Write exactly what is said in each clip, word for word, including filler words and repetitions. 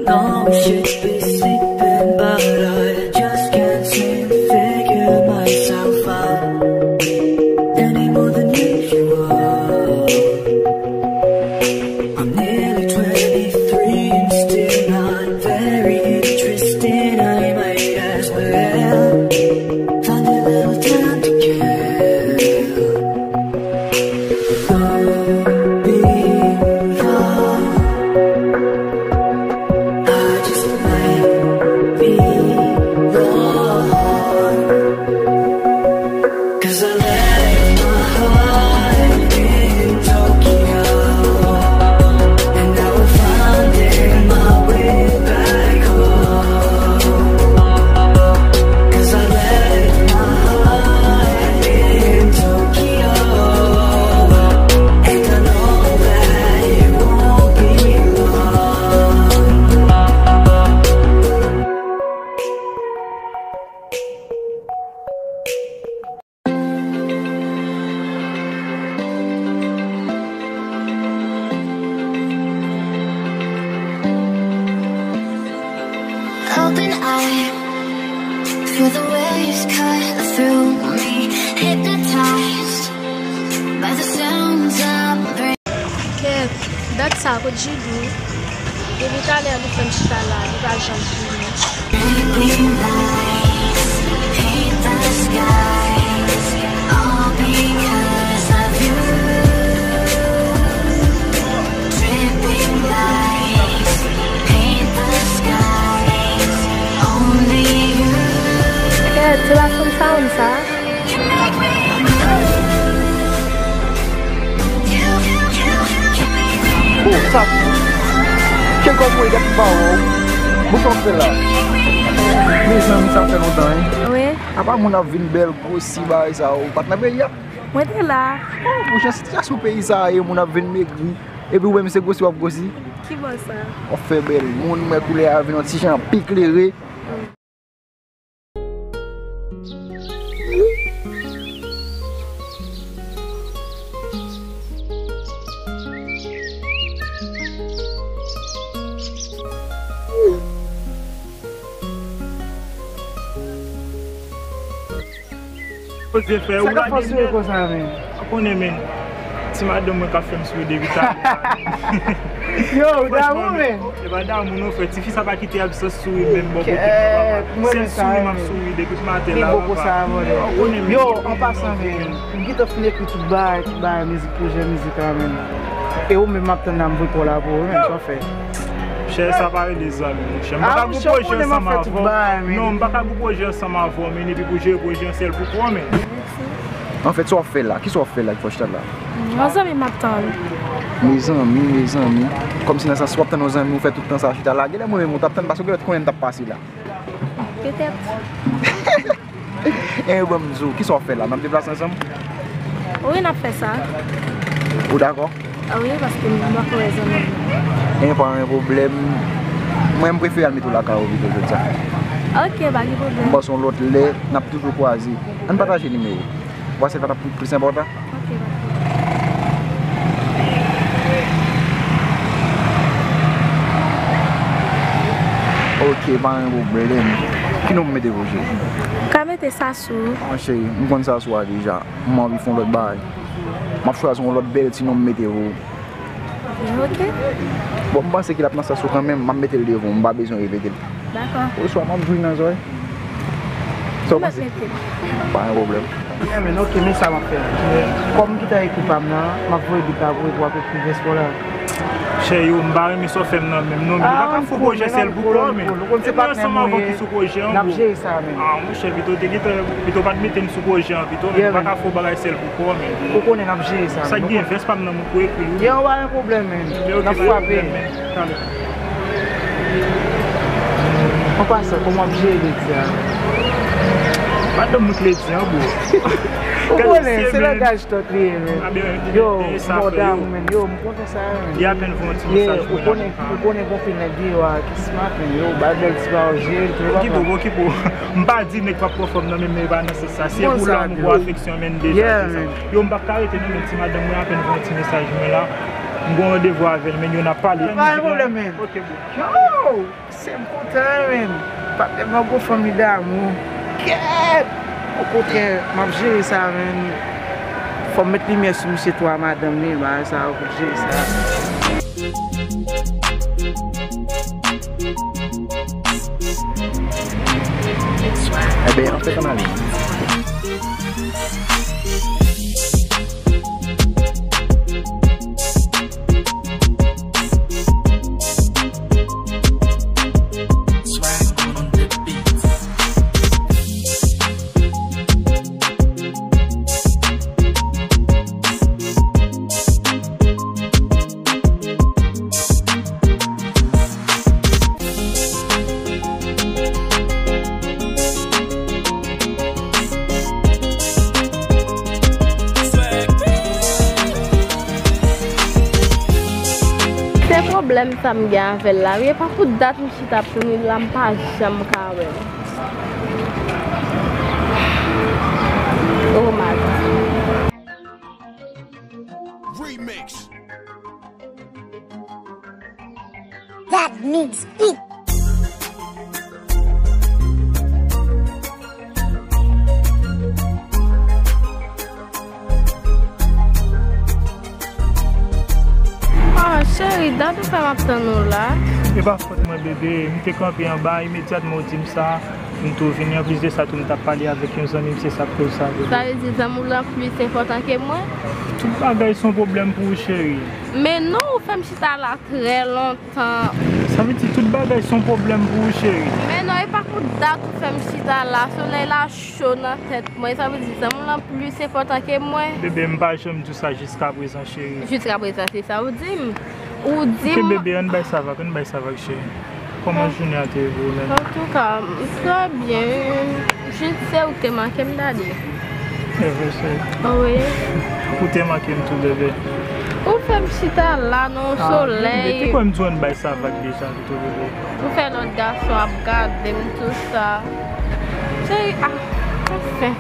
Know we should be sleeping, but I just can't seem to figure myself out any more than usual. I'm nearly twenty-three and still not very interesting. I might as well find a little time to kill. Don't be wrong. I just might be wrong. 'Cause I left my heart in Tokyo, and now I'm finding my way back home. 'Cause I left my heart in Tokyo, and I know that it won't be long. Open eye, feel the waves cut through me, hypnotized by the sounds I'm bringing. Kèt, dat sa kot Jidou? Depi talè li fè m chita la, li pa janm vini. Kèt, se pa fanm sa, fanm sa. Oh, sa. Kèl kòb mwen gate pa wè w. Bon, sa w fè la? Mezanmi, sa fè lontan, wi. Wi. Apa moun ap vin bèl, gwosi, bagay sa, ou pa t nan peyi a? Mwen te la. Oh, monchè, sitiyasyon peyi sa a ye, moun ap vin megri. Epi ou menm se gwosi w ap gwosi. Ki bò sa? W ap fè bèl moun, mwen koulè a vin yon ti jan pi klere. Kote fè ou lage nèt. Sa k ap fè w souri konsa, menm? Ou konnen, menm. Ti madanm mwen k ap fè m souri depi talè a. Yo, ou damou, menm. E pa damou non, frè. Tifi sa pa kite absans souri menm bò kote m nan, papa. Sèl souri m ap souri depi maten la, papa. Ou konnen, menm. Yo, an pasan, menm, m gentan fin ekri tout bagay, tout bagay, mizik, pwojè mizik la, menm. E ou menm, m ap tann la, m voye pa w la pou ou, menm, sa w fè? Chè, sa pa rele zanmi, monchè. M pa ka gwo pwojè ansanm avè w. Non, m pa ka gwo pwojè ansanm avè w, men epi pou jere pwojè an sèl pou kò, men. Anfèt, sa w ap fè la? Kisa w ap fè la ki fè w chita la? Yon zanmi m ap tann. Mezanmi, mezanmi. Kòmsi nan sans w ap tann yon zanmi, ou fè tout tan sa chita la. Genlè mwen menm ou t ap tann, paske ou genlè t konnen m t ap pase la. Petèt. Ebyen, ban m di w, kisa w ap fè la? N ap deplase ansanm? Wi, n ap fè sa. Ou dakò? A wi, paske m pa kwè zanmi m. Ebyen, pa gen pwoblèm. Mwen, m prefere al mete w lakay ou pito jodi a. Ok, pa gen pwoblèm. M panse yon lòt lè, n ap toujou kwaze. Ann pataje nimewo. Ou panse sa t ap plis enpòtan? Ok, dakò. Ok, pa gen pwoblèm. Ki non m mete pou w, cheri? Ou ka mete Sasou. Ah, cheri, m konn Sasou a deja. M anvi fè yon lòt bagay. M ap chwazi yon lòt bèl ti non m mete pou ou. Ok. Bon, m panse ke l ap nan sans ou kanmenm, m ap mete l devan w, m pa bezwen repete l. Dakò. Oswa m ap jwi nan zòrèy. Sa w panse? M ap mete l. Pa gen pwoblèm. Yeah, man, ok, men sa m ap fè. Kòm m gentan ekri pa m nan, m ap voye bit la pou ou, pou w ap ekri vès pa w la. Chè yo, m pa renmen sa w fè m nan menm non, men nou pa ka fè pwojè sèl pou kò, men. Ou konn se patnè nou ye. N ap jere sa, men. Ah, monchè, pito w te gentan, pito w pa t mete m sou pwojè an pito, men nou pa ka fè yon bagay sèl pou kò, men. Ou konnen n ap jere sa, men. Sa k gen, vès pa m nan, mwen pou ekri, wi. Yo, pa gen pwoblèm, men. N ap frape. Talè. An pasan, kòman w ap jere ledi a? Madanm mwen k ledi an, bro. Ou konnen, se langaj tòt li ye, men. Yo, mòd a, men. Yo, m kontan sa, men. Li apèn voye yon ti mesaj pou la. Ou konnen, ou konnen gon pil nèg deyò a ki smart, men. Yo, bay bèl ti pawòl, jere l tou, papa. Okipe w, okipe w. M pa di nèg p ap pran fanm nan, men, men e pa nan sans sa. Si e pou lanmou, pou afeksyon, men, deja, se sa. Yo, m p ap ka rete non, men ti madanm mwen apèn voye yon ti mesaj mwen la. M gen yon randevou avè l, men yo n ap pale. Pa gen pwoblèm, men. Ok, bro. Yo! Se m kontan, men. Patnè m gon fanmi damou. Kèt! Okontrè, m ap jere sa, men. Fò m met limyè sou misye tou a madanm li, bagay sa yo pou jere sa. Enben, anfèt, ann ale. Se pwoblèm sa m gen avè l la wi. E pa pou dat m chita ap tann li la, m pa janm ka wè l. Oh my God. Remix. That needs beat. Ah, cheri, dat ou fè m ap tann ou la. E pa fòt mwen, bebe. M te kanpe anba, imedyatman ou di m sa, m tou vini. Anplis de sa, tou m t ap pale avèk yon zanmi m, se sa k koz sa, bebe. Sa vle di zanmi w lan plis enpòtan ke mwen? Tout bagay se yon pwoblèm pou ou, cheri. Men non, ou fè m chita la trè lontan. Sa vle di tout bagay se yon pwoblèm pou ou, cheri. Men non, e pa pou dat ou fè m chita la. Solèy la cho nan tèt mwen. Sa vle di zanmi w lan plis enpòtan ke mwen. Bebe, m pa janm di w sa jiskaprezan, cheri. Jiskaprezan, se sa ou di m? Ou di m. Ok, bebe, ann bay sa vag, ann bay sa vag, cheri. Kòman jounen an te ye pou ou menm? Antouka, trè byen. Jis se ou te manke m, dadi. E vre, cheri. Wi. Ou te manke m tou, bebe. Ou fè m chita la nan yon solèy. Ah, bebe, te kwè m di w ann bay sa vag deja, tou, bebe. Ou fè lòt gason ap gade m, tou sa. Cheri, ah, anfen.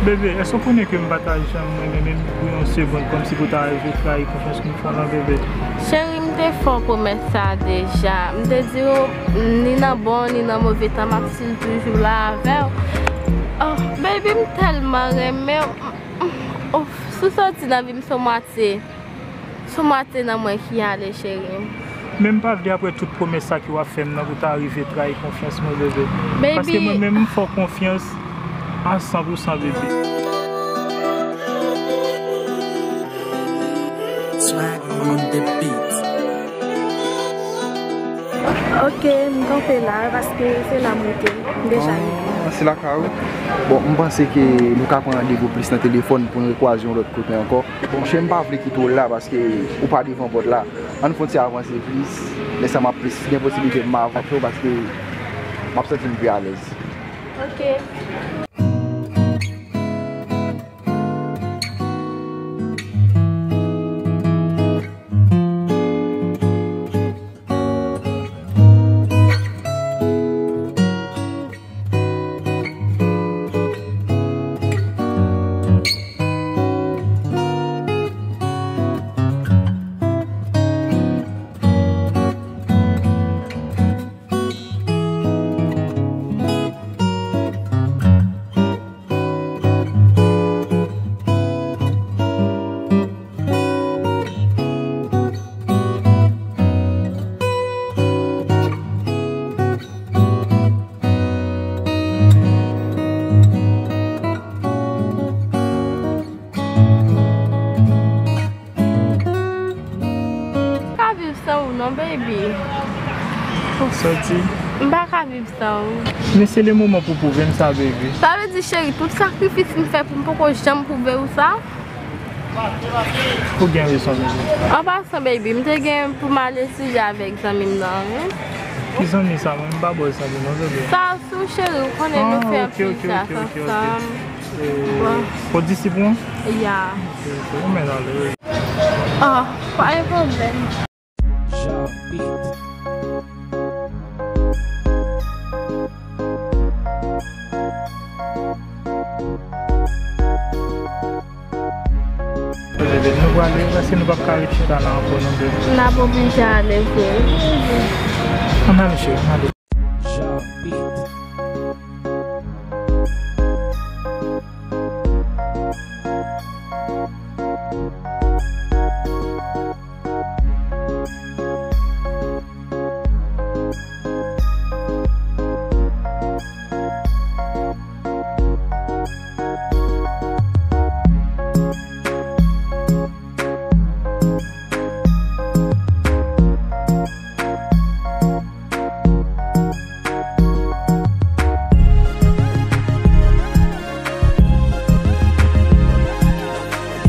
Bebe, èske w konnen ke m pa ta janm renmen menm pou yon segonn, kòmsi pou ta rive trayi konfyans ke m fè w lan, bebe? Cheri, m te fè w pwomès sa deja. M te di w, ni nan bon, ni nan move tan, m ap still toujou la avè w. Oh, baby, m tèlman renmen w. M, m, oh, si w soti nan vi m, se yon mwatye. Se yon mwatye nan mwen ki ale, cheri. Men m pa vle apre tout pwomès sa ke w ap fè m nan pou ta rive trayi konfyans mwen, bebe. Baby. Paske mwen menm m fè w konfyans a san pou san, bebe. Swag on the beat. Ok, m kanpe la paske se la m rete. M deja rive. Ah, se lakay ou? Bon, m panse ke nou ka pran randevou plis nan telefòn pou n rekwaze yon lòt kote ankò. Bon, cheri, m pa vle kite w la paske ou pa devan pòt la. Ann fè yon ti avanse plis. Lè sa m ap plis gen posiblite m avanse w paske m ap santi m pi alèz. Ok. Ka viv san ou non, baby. Sa w di? M pa ka viv san ou. Men se le moman pou pwouve m sa, baby. Sa vle di, cheri, tout sakrifis m fè pou m poko janm pwouve ou sa? Ou gen rezon, baby. An pasan, baby, m te gen pou m ale sijè avèk zanmi m nan, wi. Ki zanmi sa? Mwen, m pa bò zanmi non, baby. Sa sou, cheri, ou konnen nou fè anpil sa ansanm. Bon. Kondisip ou? Ya. Ok, ok. Ou men ale, wi. Ah, pa gen pwoblèm. Nou prale, èske nou p ap ka ret chita la ankò nou de? N ap oblije ale vre. Ann ale, cheri, ann ale.